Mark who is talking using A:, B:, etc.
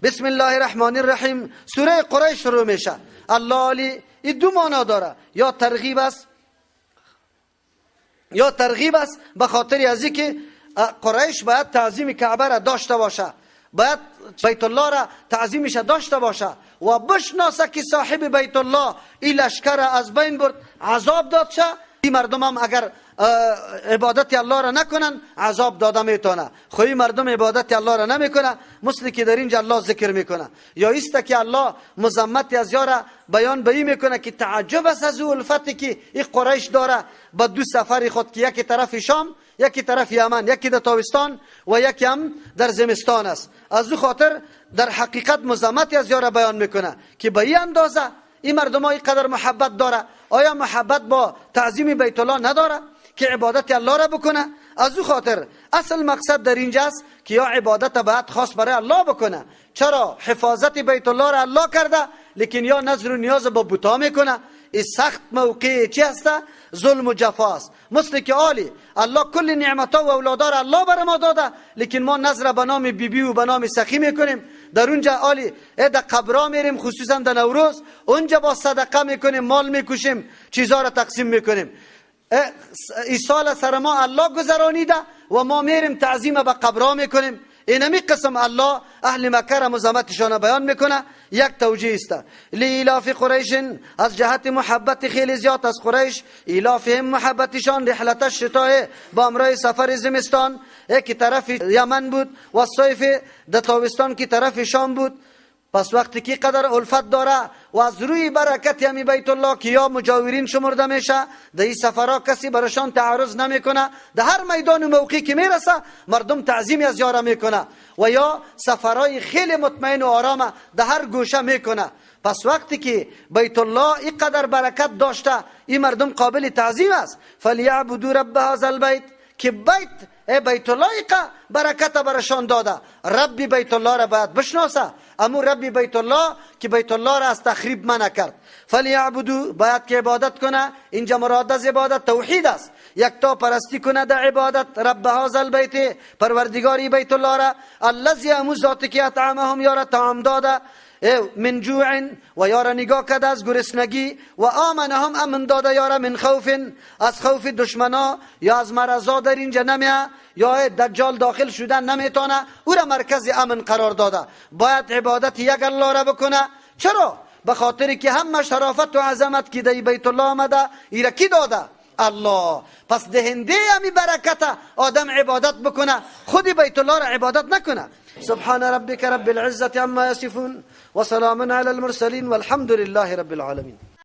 A: بسم الله الرحمن الرحیم. سوره قریش شروع میشه. الله علی این دو معنا داره، یا ترغیب است، یا ترغیب است به خاطر از اینکه قریش باید تعظیم کعبه را داشته باشه، باید بیت الله را تعظیمش داشته باشه و بشناسه که صاحب بیت الله این لشکر را از بین برد، عذاب داد شه. این مردم هم اگر عبادت الله را نکنن عذاب داده میتونه. خو این مردم عبادت الله را نمیکنه، مثل که در اینجا الله ذکر میکنه. یا ایست که الله مذمت از یاره بیان به این میکنه که تعجب است از الفتی که این قریش داره با دو سفر خود که یکی طرف شام، یکی طرف یمن، یکی در تابستان و یکی هم در زمستان است. از او خاطر در حقیقت مذمت از یاره بیان میکنه که به این اندازه این مردم های قدر محبت داره، آیا محبت با تعظیم بیت الله نداره که عبادت الله را بکنه؟ از او خاطر اصل مقصد در اینجاست که یا عبادت باید خاص برای الله بکنه. چرا حفاظت بیت الله را الله کرده، لیکن یا نظر و نیاز با بوتا میکنه. این سخت موقع چی هست؟ ظلم و جفا است. مثل که عالی الله کل نعمت‌ها و اولادا را الله بر ما داده، لیکن ما نظر به نام بیبی و به نام سخی میکنیم. در اونجا عالی در قبرا میریم، خصوصا در نوروز، اونجا با صدقه میکنیم، مال میکشیم، چیزا را تقسیم میکنیم. ای سال سر ما الله گذرانیده و ما میریم تعظیم به قبرا میکنیم. اینمی قسم الله اهل مکه را مزامتشان بیان میکنه. یک توجیه است لیلاف قریش، از جهت محبت خیلی زیاد از قریش، ایلافهم محبتشان، رحلت الشتاء با امرای سفر زمستان که طرف یمن بود و صیف در تابستان که طرف شام بود. پس وقتی که قدر الفت داره و از روی برکت همی بیت الله که یا مجاورین شمرده میشه، در این سفرها کسی برشان تعرض نمیکنه، در هر میدان و موقعی که میرسه مردم تعظیم از یاره میکنه و یا سفرهای خیلی مطمئن و آرامه در هر گوشه میکنه. پس وقتی که بیت الله این قدر برکت داشته، این مردم قابل تعظیم است. فلیعبدوا رب هذا البیت، که بیت الله برکت برشان داده. رب بیت الله را باید بشناسه، امو رب بیت الله که بیت الله را از تخریب منع کرد. فلیعبدو، باید که عبادت کنه. اینجا مراد از عبادت توحید است، یکتا پرستی کنه در عبادت رب هذا البیت، پروردگاری بیت الله را، الذی امو ذاتی که اطعمهم، یارا طعام داده، من جوع و یارا نگاه کرده از گرسنگی، و آمنهم امن داده یارا، من خوف از خوف دشمنا یا از مرضا در اینجا نمیه یا دجال داخل شدن نمیتونه، او را مرکز امن قرار داده. باید عبادت یک الله را بکنه. چرا؟ به خاطر که همه شرافت و عظمت که در بیت الله آمده ایرا کی داده؟ الله. پس دهنده همی برکت آدم عبادت بکنه، خود بیت الله را عبادت نکنه. سبحان ربك رب العزة عما يصفون وسلام على المرسلين والحمد لله رب العالمين.